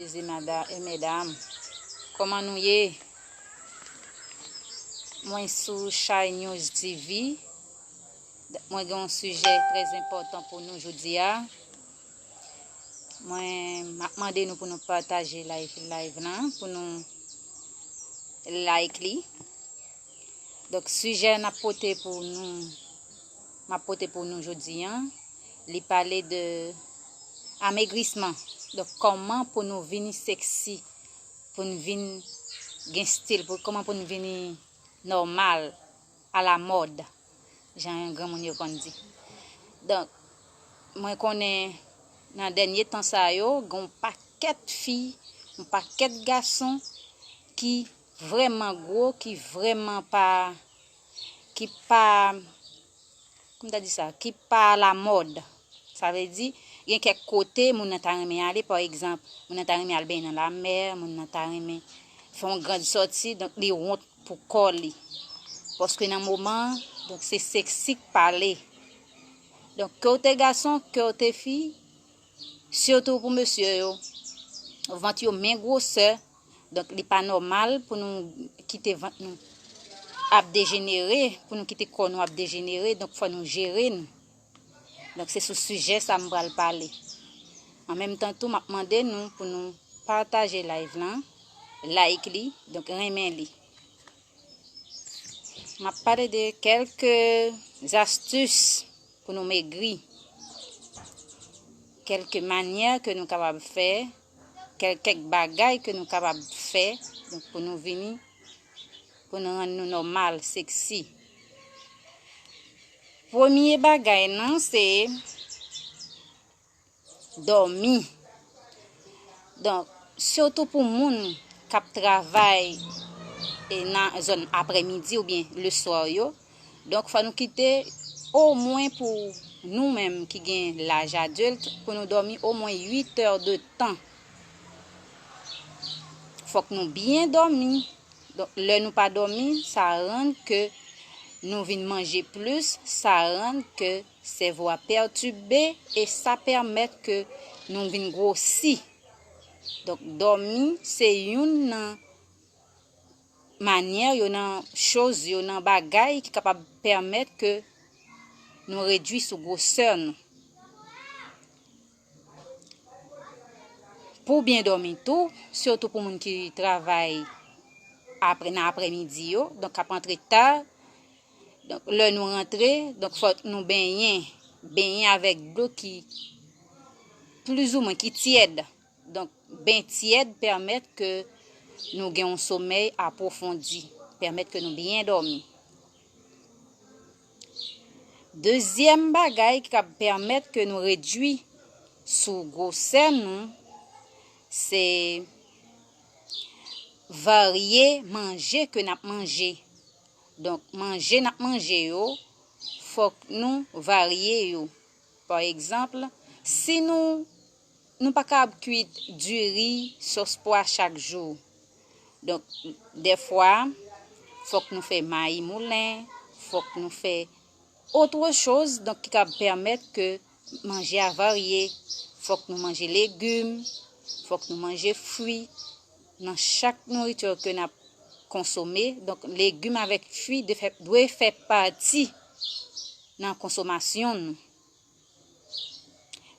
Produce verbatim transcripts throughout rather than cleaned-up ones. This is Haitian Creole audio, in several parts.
Mesye, mada-, e medam, kòman nou ye? Mwen sou Shay News T V. Mwen gen yon sijè trè enpòtan pou nou jodi a. Mwen, m ap mande nou pou nou pataje live, live lan, pou nou like li. Donk, sijè n ap pote pou nou, m ap pote pou nou jodi a, li pale de amegrisman. Donk, kòman pou nou vini seksi, pou n vin gen stil, pou, kòman pou n vini nòmal, alamòd, jan granmoun yo konn di. Donk, mwen konnen nan dènye tan sa yo, gen yon pakèt fi, yon pakèt gason ki vrèman gwo, ki vrèman pa, ki pa, kòman ta di sa, ki pa alamòd. Sa vle di, gen kèk kote moun nan ta renmen ale, pa egzanp, moun nan ta renmen al benyen nan lamè, moun nan ta renmen fè yon grann sòti, donk li wont pou kò li. Paske nan moman, donk se seksi k pale. Donk, ke w te gason, ke w te fi, sitou pou mesye yo, vant yo men gwosè, donk li pa nòmal pou nou kite vant nou ap dejenere, pou nou kite kò nou ap dejenere, donk fò nou jere n. Donk, se sou sijè sa m pral pale. An menm tan tou, m ap mande nou pou nou pataje live lan, like li, donk renmen li. M ap pale de kèlke astis pou nou megri. Kèlke manyè ke nou kapab fè, kèl-, kèk bagay ke nou kapab fè, donk, pou nou vini, pou nou rann nou nòmal, seksi. Premye bagay nan, se dòmi. Donk, sitou pou moun k ap travay e nan zòn aprèmidi oubyen leswa yo, donk, fò nou kite omwen pou nou menm ki gen laj adilt, pou nou dòmi omwen uit è de tan. Fòk nou byen dòmi. Donk, lè nou pa dòmi, sa rann ke nou vin manje plis, sa rann ke sèvo a pètibe e sa pèmèt ke nou vin gwosi. Donk, dòmi se youn nan manyè yo, nan choz yo, nan bagay ki kapab pèmèt ke nou redui sou gwosè nou. Pou byen dòmi tou, sitou pou moun ki travay apre, nan aprèmidi yo, donk k ap antre ta. Donk, lè nou rantre, donk, fòk nou benyen, benyen avèk dlo ki plizoumwen ki tyèd. Donk, ben tyèd pèmèt ke nou gen yon somèy apwofondi, pèmèt ke nou byen dòmi. Dezyèm bagay ki kab pèmèt ke nou redui sou gwosè nou, se varye manje ke n ap manje. Donk, manje n ap manje yo, fòk nou varye yo. Pa egzanp, si nou, nou pa kab kwit diri, sòs pwa chak jou. Donk, dèfwa, fòk nou fè mayi moulen, fòk nou fè otre choz, donk, ki kab pèmèt ke manje a varye. Fòk nou manje legim, fòk nou manje fwi nan chak nouriti ke n ap konsome. Donk, legim avèk fwi dwe fè, dwe fè pati nan konsomasyon nou.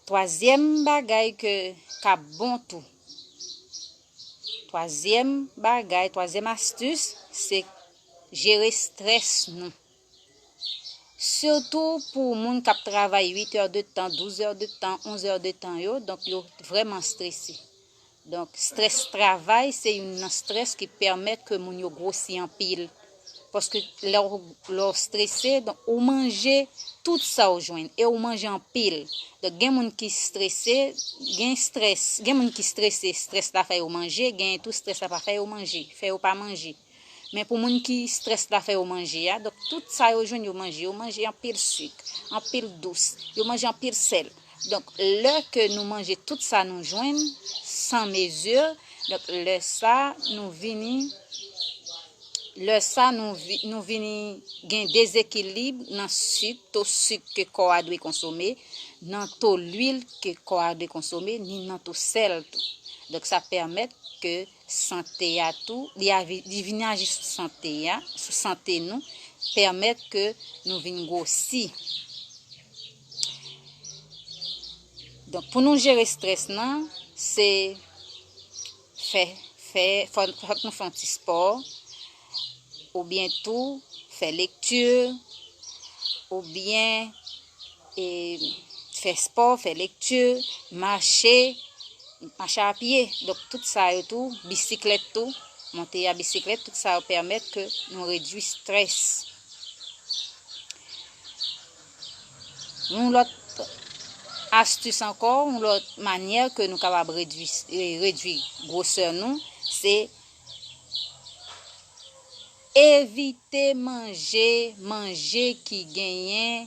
Twazyèm bagay ke k ap bon tou. Twazyèm bagay, twazyèm astis, se jere estrès nou. Sitou pou moun k ap travay uit è de tan, douz è de tan, onz è de tan yo, donk yo vrèman estrese. Donk, estrès travay se youn nan estrès ki pèmèt ke moun yo gwosi anpil. Paske lè w, lè w estrese, donk, ou manje tout sa w jwenn e ou manje anpil. Donk, gen moun ki estrese, gen estrès, gen moun ki estrese, estrès la fè yo manje, gen tou estrès la pa fè yo manje, fè yo pa manje. Men pou moun ki estrès la fè yo manje a, donk, tout sa yo jwenn yo manje, yo manje anpil sik, anpil dous, yo manje anpil sèl. Donk, lè ke nou manje tout sa nou jwenn, san mezi, donk, lè sa nou vini, lè sa nou vi-, nou vini gen dezekilib nan sik, to sik ke kò a dwe konsome, nan to lwil ke kò a dwe konsome, ni nan to sèl tou. Donk, sa pèmèt ke sante a tou, li, avi- li vin aji sou sante a, sou sante nou, pèmèt ke nou vin gwosi. Donk, pou nou jere strès nan, se fè, fè, fò, fòk nou fè yon ti spò, oubyen tou fè lekti, oubyen e, fè spò, fè lekti, mache, mache a pye. Donk, tout sa yo tou, bisiklèt tou, monte a bisiklèt, tout sa yo pèmèt ke nou redui strès. Yon lòt astis ankò, yon lòt manyè ke nou kapab redui, e, redui gwosè nou, se evite manje manje ki genyen,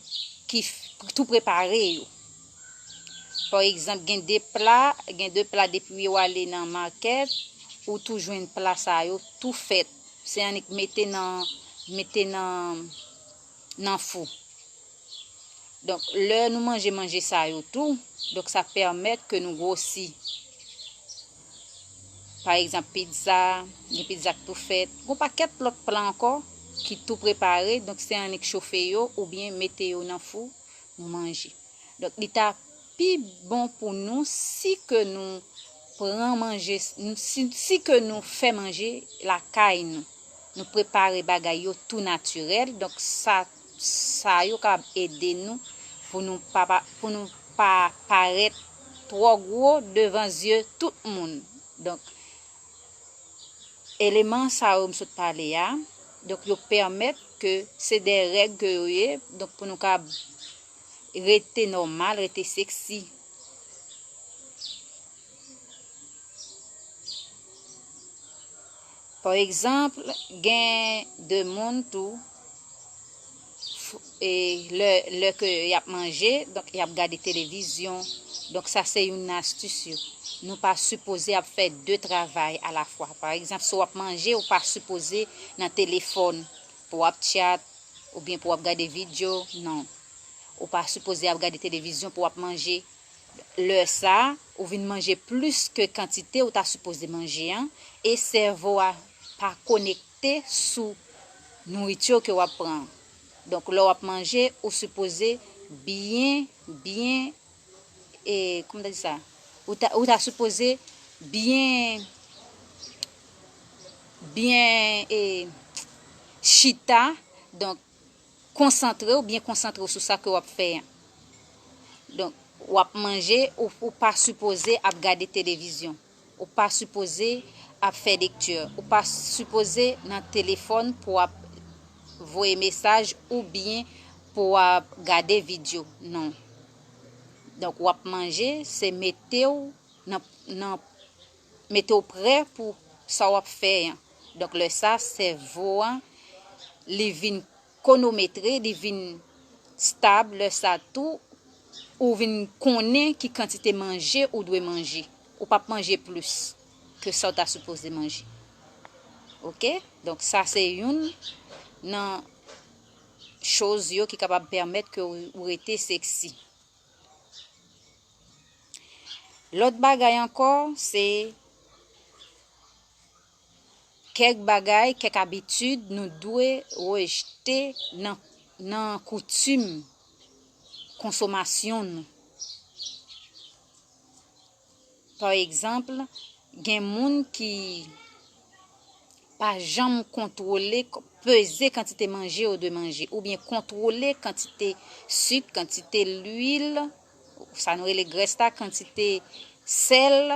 ki f- tou prepare yo. Pa egzanp, gen de pla, gen de pla depi w ale nan makèt, ou tou jwenn pla sa yo tou fèt. Se annik mete nan, mete nan, nan fou. Donk, lè nou manje manje sa yo tou, donk sa pèmèt ke nou gwosi. Pa egzanp, pizza, gen pizza k tou fèt. Gon pakèt lòt pla ankò ki tou prepare, donk se annik chofe yo oubyen mete yo nan fou, nou manje. Donk, li ta pi bon pou nou si ke nou pran manje, si, si ke nou fè manje lakay nou. Nou prepare bagay yo tou natirèl. Donk, sa, sa yo kapab ede nou pou nou pa, pa- pou nou pa parèt twò gwo devan zye tout moun. Donk, eleman sa yo m sot pale a, donk, yo pèmèt ke se de règ ke yo ye, donk, pou nou ka rete nòmal, rete seksi. Pa egzanp, gen de moun tou, f- e lè, lè ke y ap manje, donk, y ap gade televizyon. Donk, sa se youn nan astis yo. Nou pa sipoze ap fè de travay alafwa. Pa egzanp, si w ap manje, ou pa sipoze nan telefòn pou w ap tchat oubyen pou w ap gade videyo. Non. Ou pa sipoze ap gade televizyon pou w ap manje. Lè sa, ou vin manje plis ke kantite ou ta sipoze manje an, e sèvo a pa konekte sou nouriti ke w ap pran. Donk, lè w ap manje, ou sipoze byen, byen, e, kòman ta di sa? Ou ta, ou ta sipoze byen, byen, e, chita, donk, konsantre w, byen konsantre w sou sa ke w ap fè an. Donk, w ap manje, ou, ou pa sipoze ap gade televizyon. Ou pa sipoze ap fè lekti. Ou pa sipoze nan telefòn pou w ap voye mesaj oubyen pou w ap gade videyo. Non. Donk, w ap manje, se mete w nan, nan, mete w prè pou sa w ap fè an. Donk, lè sa, sèvo an, li vin konometre, li vin stab. Lè sa tou, ou vin konnen ki kantite manje ou dwe manje. Ou p ap manje plis ke sa w ta sipoze manje. Oke? Donk, sa se youn nan choz yo ki kapab pèmèt ke w, ou rete seksi. Lòt bagay ankò, se kèk bagay, kèk abitid nou dwe rejte nan, nan koutim konsomasyon nou. Pa egzanp, gen moun ki pa janm kontwole, peze kantite manje yo dwe manje, oubyen kontwole kantite sik, kantite lwil, sa nou rele grès la, kantite sèl,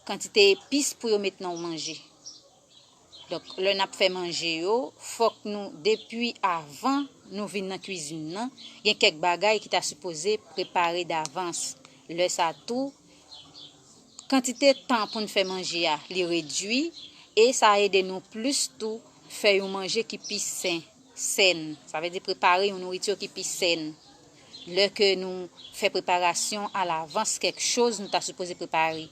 kantite epis pou yo met nan yon manje. Donk, lè n ap fè manje yo, fòk nou, depi avan nou vin nan kwizin nan, gen kèk bagay ki ta sipoze prepare davans. Lè sa tou, kantite tan pou n fè manje a, li redui, e sa ede nou plis tou fè yon manje ki pi sen, sèn. Sa vle di prepare yon nouriti ki pi sèn. Lè ke nou fè preparasyon alavans kèk choz nou ta sipoze prepare.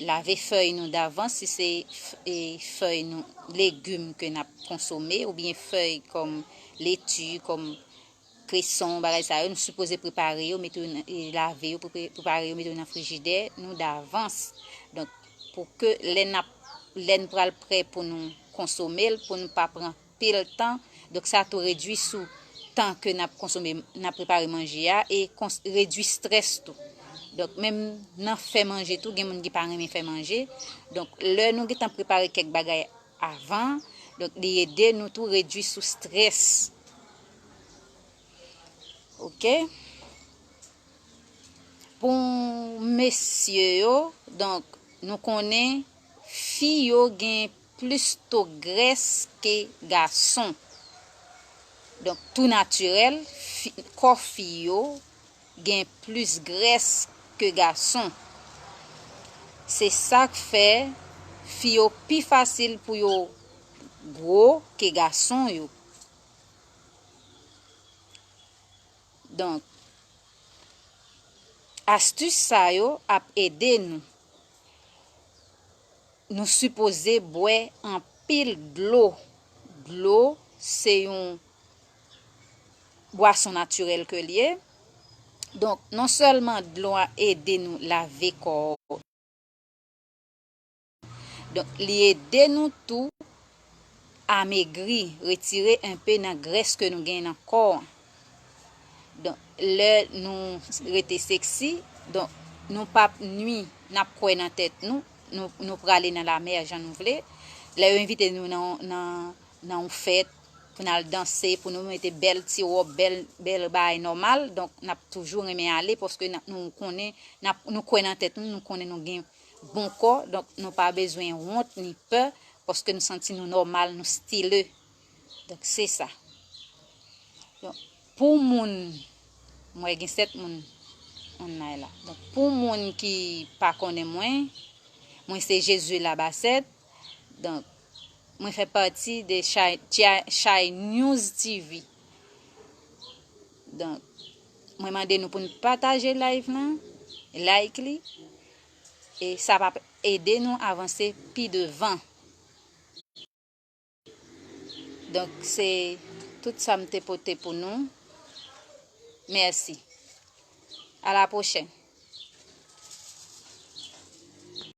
Lave fèy nou davans, si se f- e fèy nou, legim ke n ap konsome, oubyen fèy kòm leti, kòm kreson, bagay sa yo, nou sipoze prepare yo, mete yo nan- e lave yo, prepe- prepare yo, mete yo nan frijidè nou davans. Donk, pou ke lè n ap, lè n pral prè pou nou konsome l, pou n pa pran pil tan. Donk, sa tou redui sou tan ke n ap konsome, n ap prepare manje a, e kons-, redui strès tou. Donk, menm nan fè manje tou, gen moun ki pa renmen fè manje. Donk, lè nou gentan prepare kèk bagay avan, donk, li ede nou tou redui sou strès. Oke? Pou mesye yo, donk, nou konnen fi yo gen plis to grès ke gason. Donk, tou natirèl, fi, kò fi yo gen plis grès ke gason. Se sa k fè fi yo pi fasil pou yo gwo ke gason yo. Donk, astis sa yo ap ede nou. Nou sipoze bwè anpil dlo. Dlo se yon bwason natirèl ke l ye. Donk, non sèlman dlo a ede nou lave kò, donk, li ede nou tou amegri, retire enpe nan grès ke nou gen nan kò an. Donk, lè nou rete seksi, donk, nou p ap nwi, n ap kwè nan tèt nou, nou, nou prale nan lamè jan nou vle. Lè yo envite nou nan, nan, nan yon fèt, pou n al danse, pou nou mete bèl ti wòb, bèl, bèl bagay nòmal, donk, n ap toujou renmen ale, paske n ap, nou konnen, n ap, nou kwè nan tèt nou, nou konnen nou gen bon kò, donk, nou pa bezwen wont ni pè, paske nou santi nou nòmal, nou stile. Donk, se sa. Donk, pou moun, mwen gen sèt moun online la. Donk, pou moun ki pa konnen mwen, mwen se Jezue Labasèt. Donk, mwen fè pati de Chay, Chay, Chay News T V. Donk, mwen mande nou pou n pataje live lan, like li, e sa p ap ede nou avanse pi devan. Donk, se tout sa m te pote pou nou. Mèsi. A la pwochèn.